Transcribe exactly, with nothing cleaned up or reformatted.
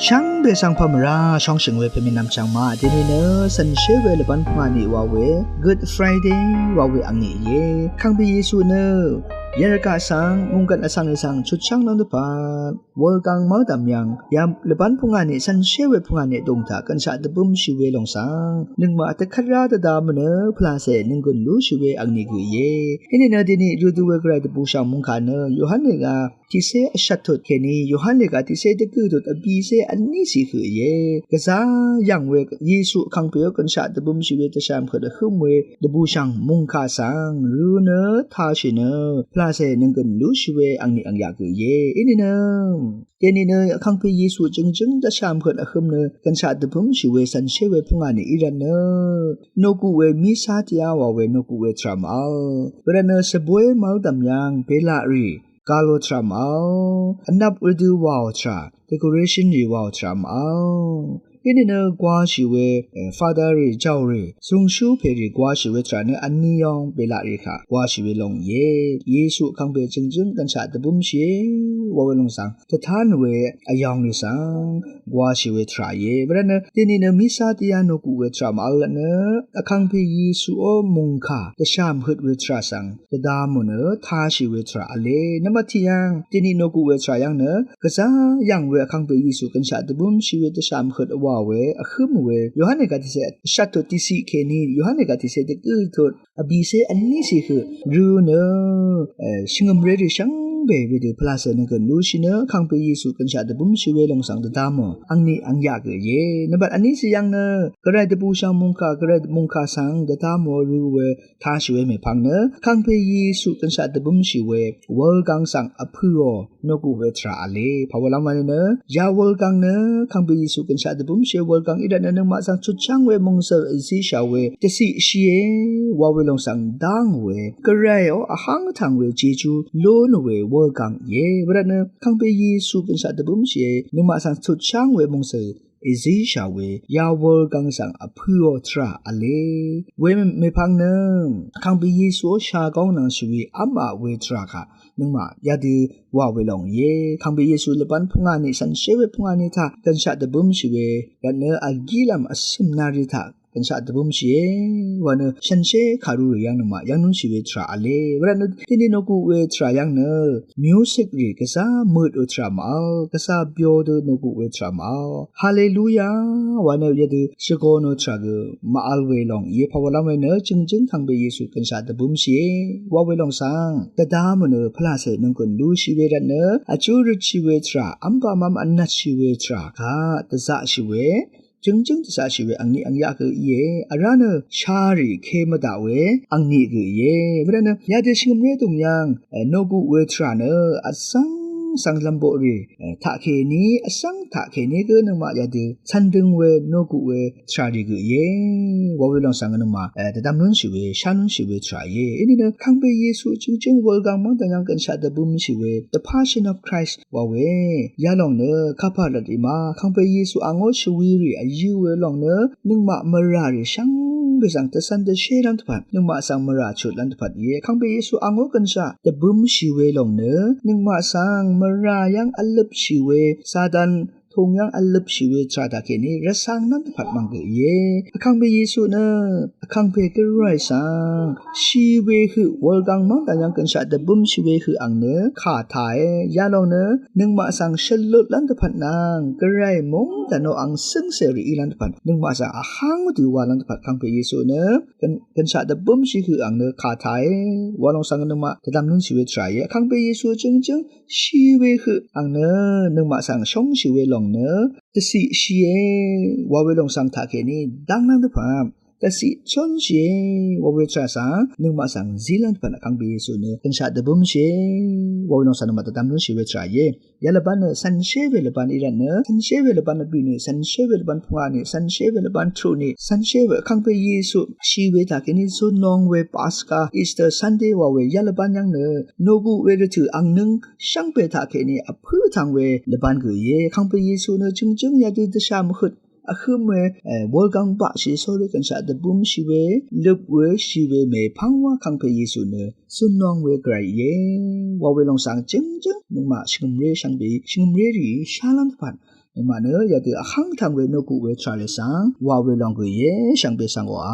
Shvngbe svng pà mvrá shóngshø̀ng we pèmè nvmchv̀ng ma, dèní nø cv̀nshé we lvbán pvngà nì wa we Good Friday wa we angní íe. Kangpe Yesu nø yarvgaq svng mungkvt vsvng rì svng chutcháng lv́ng dvpvt wulgáng mv́ldv̀m yv̀ng ya lvbán pvngà nì cv̀nshé we pvngà nì dòng taq gønshaq dvbǿmshì we lòng svng nøngmaq dvkvt rá dvdvm nø pvlacè nònggùn lúshì we angní gø íe. Inìnø dèní rødø we gvray dvbùshv̀ng mungkà nø Yohan lèga tiqcé vshvt tut kèní Yohan lèga tiqcé dvgø̀ tut vbìcé vnícì høq íe. Gvzá yv̀ng we Yesu kangpe ó gønshaq dvbǿmshì we dvshà mvhøt vhǿm we dvbùshv̀ng mungkà svng rø nø tashì nø pvlacè nònggùn lúshì we angní angyaq gø íe. Inìnø dèní nø kangpe Yesu jø̀ngjǿng dvshà mvhøt vhǿm nø gønshaq dvbǿmshì we cv̀nshé we pvngà nì í rvt nø nògù we Misa tiá wa we nògù we tvrà mvvl. Wervt nø svbóy mvvldv̀m yv̀ng belaq rì galo tvrà mvvl. Vnvp rvdø wàò tvrà, decoration rì wàò tvrà mvvl. Inìnø gwashì we, eh, Father rì, jàò rì, zungshú pè rì gwashì we tvrà nø vní yv̀ng belaq rì kaq gwashì we lòng íe. Yesu kangpe jø̀ngjǿng gønshaq dvbǿmshìe wa we lòng svng dvtán we vyv̀ng rì svng gwashì we tvrà íe. Wervt nø dèní nø Misa tiá nògù we tvrà mvvl rvt nø vkangpe Yesu ó mungkà dvshà mvhøt we tvrà svng dvdvmò nø tashì we tvrà v̄le. Nvmbat tiq yv̀ng dèní nògù we tvrà yv̀ng nø gvzá yv̀ng we vkangpe Yesu gønshaq dvbǿmshì we dvshà mvhøt vwà we vhǿm we Yohan lèga tiqcé vshvt tut tiqciq kèní Yohan lèga tiqcé dvgø̀ tut vbìcé vnícì høq rø nø, eh, shvngø̀mré rì shvngbe wedø pvlacè nònggùn lúshì nø kangpe Yesu gønshaq dvbǿmshì we lòng svng dvdvmò angní angyaq gø íe. Nvmbat vnícì yv̀ng nø gvray dvbùshv̀ng mungkà, gvray mungkà svng dvdvmò rø we tashì we mèpvng nø kangpe Yesu gønshaq dvbǿmshì we wulgáng svng vpø̄ò nògù we tvrà v̄le. Pàwalv́m wa nø ya wulgáng nø kangpe Yesu gønshaq dvbǿmshì we wulgáng í rvt nø nøngmaq svng chutcháng we mòngsø̀l èzíshà we dvciqshìe wa we lòng svng dáng we gvray ó vháng tv̀ng we jejú lún we wulgáng íe. Wervt nø kangpe Yesu gønshaq dvbǿmshìe nøngmaq svng chutcháng we mòngsø̀l èzíshà we ya wulgáng svng vpø̄ò tvrà v̄le. We mèpvng nø kangpe Yesu ó shagóng nvng shvwi v́mà we tvrà kaq nøngmaq yadø wà we lòng íe. Kangpe Yesu lvbán pvngà nì cv̀nshé we pvngà nì taq gønshaq dvbǿmshì we rvt nø vgílv̀m vsø̀m nari taq gønshaq dvbǿmshìe wa nø shànshér kàru rì yv̀ng nøngmaq yv̀ng lúnshì we tvrà v̄le. Wervt nø dèní nògù we tvrà yv̀ng nø music rì gvzá møt we tvrà mvvl, gvzá byo dø nògù we tvrà mvvl. Haleluya wa nø yadø shvgo nø tvrà gø mvvl we lòng íe. Pàwalv́m we nø jø̀ngjǿng kangpe Yesu gønshaq dvbǿmshìe wa we lòng svng dvdvmò nø pvlacè nònggùn lúshì we rvt nø vjú røtshì we tvrà, v́mpà mv́m vnvtshì we tvrà kaq dvzaqshì we jø̀ngjǿng dvzaqshì we angní angyaq gø íe. Vrá nø sharì ke mvdaq we angní gø íe. Wervt nø yadø shvngø̀mré dòng yv̀ng, eh, nògù we tvrà nø vsvng svng lv̀mboqrì, eh, taqkèní vsvng taqkèní gø nøngmaq yadø cv̀ndøng we nògù we tvrà rì gø íe wa we lòng svng nøngmaq, eh, dvdvm lúnshì we shá lúnshì we tvrà íe. Inìnø kangpe Yesu jø̀ngjǿng wulgáng mv́ng dv̀ng yv̀ng gønshaq dvbǿmshì we The Passion of Christ wa we yalòng nø kapà rvt rì ma kangpe Yesu angó shvwi rì vyǿ we lòng nø nøngmaq mvrà rì shvngbe svng dvcv́n dvshélv́m dvpvt nøngmaq svng mvrà chutlv́m dvpvt íe. Kangpe Yesu angó gønshaq dvbǿmshì we lòng nø nøngmaq svng mvrà yv́ng vløpshì we Satan tùng yv́ng vløpshì we tvrà taqkèní rvcv̄nglv́m dvpvt mv̀ng gø íe. Vkangpe Yesu nø vkangpe gvray svng shì we høq wulgáng mv́ng dv̀ng yv̀ng gønshaq dvbǿmshì we høq ang nø kà tàe. Yalòng nø nøngmaq svng shvlutlv́m dvpvt nvng gvray mungdv̀n ò ang cǿngcè rì ílv́m dvpvt nøngmaq svng vháng dø walv́m dvpvt kangpe Yesu nø gøn, gønshaq dvbǿmshì høq ang nø kà tàe. Walòng svng nøngmaq dvdvm lúnshì we tvrà íe. Kangpe Yesu jø̀ngjǿng shì we høq ang nø nøngmaq svng shóngshì we lòng nø dvciqshìe wa we lòng svng taqkèní dv́nglv́m dvpvt dvciq chónshìe wa we tvrà svng nøngmaq svng zílv́m dvpvt kangpe Yesu nø gønshaq dvbǿmshìe wa we lòng svng nøngmaq dvdvm lúnshì we tvrà íe. Ya lvbán nø cv̀nshé we lvbán í rvt nø cv̀nshé we lvbán vbì nì cv̀nshé we lvbán pvngà nì cv̀nshé we lvbán truq nì cv̀nshé we kangpe Yesu shì we taqkèní zun long we Paska Easter Sunday wa we ya lvbán yv́ng nø nògù we rvtø̀ ang nøng shvngbe taqkèní vpǿ tv̀ng we lvbán gø íe. Kangpe Yesu nø jø̀ngjǿng yadø dvshà mvhøt vhǿm we, eh, wulgáng baqshì sórí gønshaq dvbǿmshì we løp we shì we mèpv́ng wa kangpe Yesu nø zun long we gvray íe wa we lòng svng jø̀ngjǿng nøngmaq shvngø̀mré shvngbe shvngø̀mré rì shálv́m dvpvt Nøngmaq nø yadø vháng tvng we nø guq we tvrà lè svng wa we lòng gø íe, shvngbe svng wa.